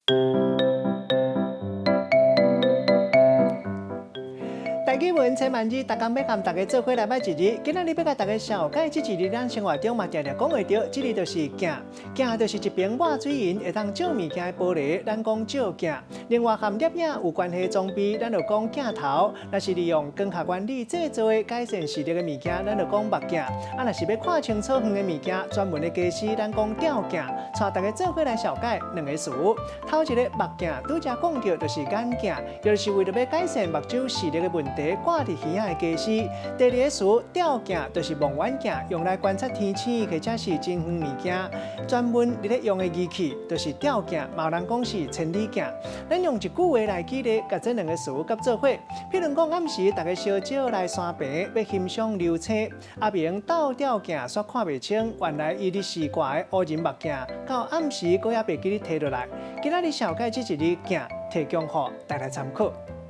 台語文千萬字，逐工欲佮大家做伙來䆀一字。今仔日欲共大家紹介這一字，咱生活中嘛定定講會著，這字就是鏡。鏡就是一爿抹水銀會當照物件的玻璃，咱講照鏡。另外，和攝影有關係的裝備，咱就講鏡頭。若是利用光學原理製造的改善視力的物件，咱就講目鏡。啊，若是欲看清楚遠的物件，專門的家私，咱講吊鏡。帶大家做伙來紹介兩个詞。頭一个目鏡，拄才講著就是眼鏡，就是為著欲改善目睭視力的問題，掛佇耳仔的家私。第二个詞吊鏡，就是望遠鏡，用來觀察天星或者是真遠物件，專門佇咧用的儀器就是吊鏡，嘛有人講是千里鏡。咱用一句話來舉例，共這兩个詞佮做伙。譬如講，暗時大家相招來山坪，欲欣賞流星，阿明鬥吊鏡煞看袂清，原來伊日時掛的烏人目鏡，到暗時閣猶袂記得提落來。今仔日紹介這一字鏡，提供予大家參考。